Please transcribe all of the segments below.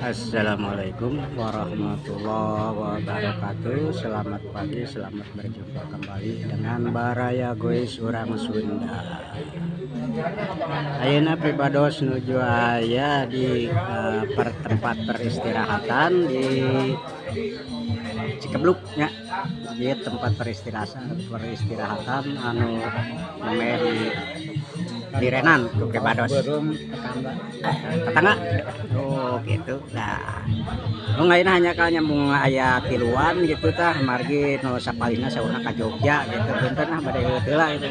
Assalamualaikum warahmatullahi wabarakatuh. Selamat pagi, selamat berjumpa kembali dengan Baraya Gois Urang Sunda. Ayeuna pribados nuju aya di tempat peristirahatan di Cikebluk nya. Di tempat peristirahatan anu nembe di Renan ku pribados. Tetangga. Oh, gitu. Nah, nu ayeuna hanya ka nyambung aya tiluan gitu tah, margi nu sapalihna saurna ka Jogja gitu. Punten ah, bade heula gitu.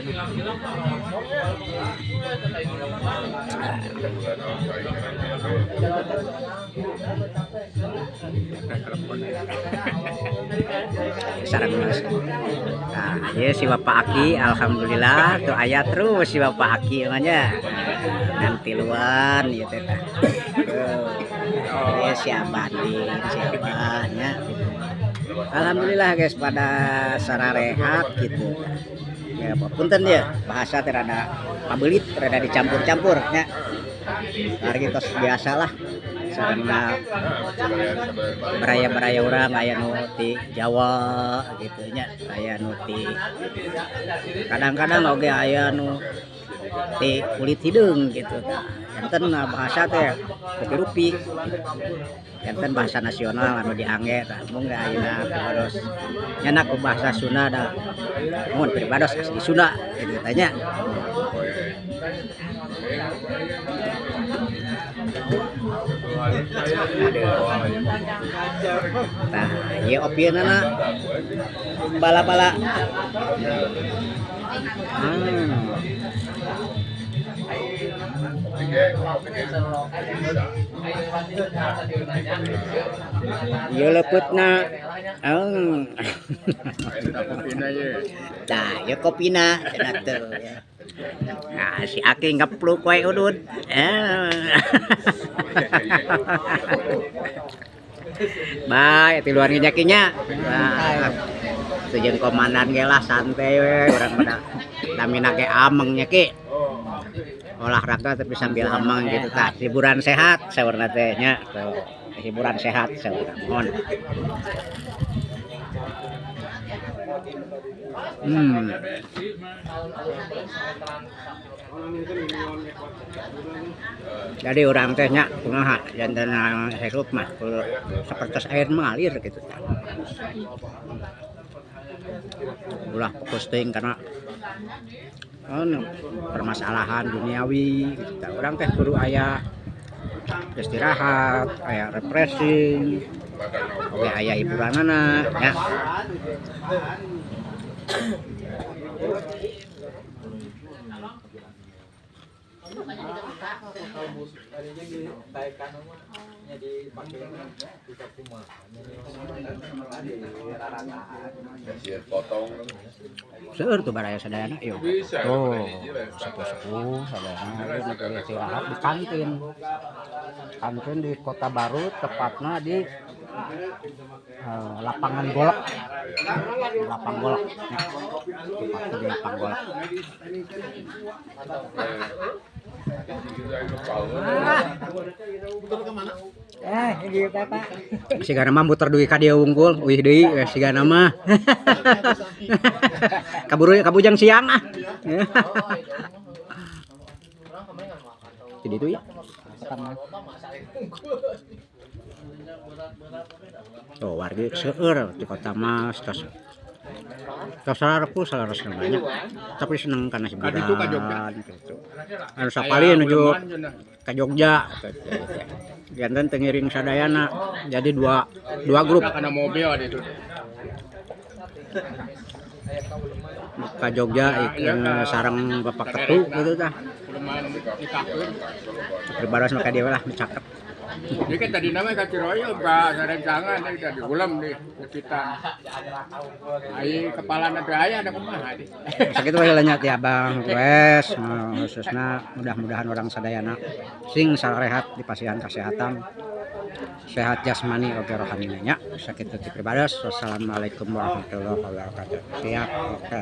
Sareng. Nah, ieu si Bapak Aki, alhamdulillah tuh aya terus si Bapak Aki nya. Nanti luan ieu teh tah. Tuh, ieu si Abah nih, si Abahnya. Alhamdulillah guys, pada sararehat gitu. Ya, punten ya, bahasa teh rada pabelit, rada dicampur-campur nya. Margi tos biasalah sareng baraya-baraya urang aya nu ti Jawa gitu nya, aya nu ti kadang-kadang oge aya nu ti kulit hideung gitu tah. Janten bahasa teh rupi-rupi gitu. Janten bahasa nasional anu diangge tah, mung ge ayeuna pribados nya ku bahasa Sunda da mun pribados asli Sunda gitu tah nya. Nah, ieu opieunana bala-bala. Ieu lepeutna. Tah, ieu kopina cenah teu ya. Nah, si Aki ngepluk wae udud. Bae tiluan ge nya. Nah, jeung komandan ge lah santai we urang mah namina ge ameng nya ki. Olahraga tapi sambil ameng gitu tah. Hiburan sehat saurna teh nya. Tuh, hiburan sehat saurna. Mohon. Jadi urang teh nya kumaha janten hirup mah sapertos air mengalir gitu tah. Ulah fokus teuing kana permasalahan duniawi gitu tah. Urang teh kudu aya istirahat, aya refreshing, oge aya hiburanana nya. Seueur tuh baraya sadayana ieu. Tuh, sepuh-sepuh sadayana ieu nu istirahat di kantin. Kantin di Kota Baru, tepatna di lapangan golok. Lapang golok. Tepatnya di lapang golok. Sigana mah muter dugi ka dieu wungkul, uih deui sigana mah. Kaburu kabujang siang ah. Jadi itu ya. Tuh wargi seueur di kota mah tos tos salaresna banyak, tapi seneng karena hiburan gitu. Anu sapali nuju ka Jogja gitu. Janten teu ngiring sadayana, jadi dua grup. Kana mobil itu. Ka Jogja sareng Bapak Ketu gitu tah. Pribados mah ka dieu lah cakep. Ini kan tadi namanya ka Ciroyom ka sarencangan tadi diulam di kita. Ai kepala teh aya ada kumaha di. Sakitu we nya ti Abang wes khususna mudah-mudahan orang sadayana sing sarehat dipasihan kesehatan. Sehat jasmani oge rohani nya. Sakitu ti pribados. Wassalamualaikum warahmatullahi wabarakatuh. Siap, oke.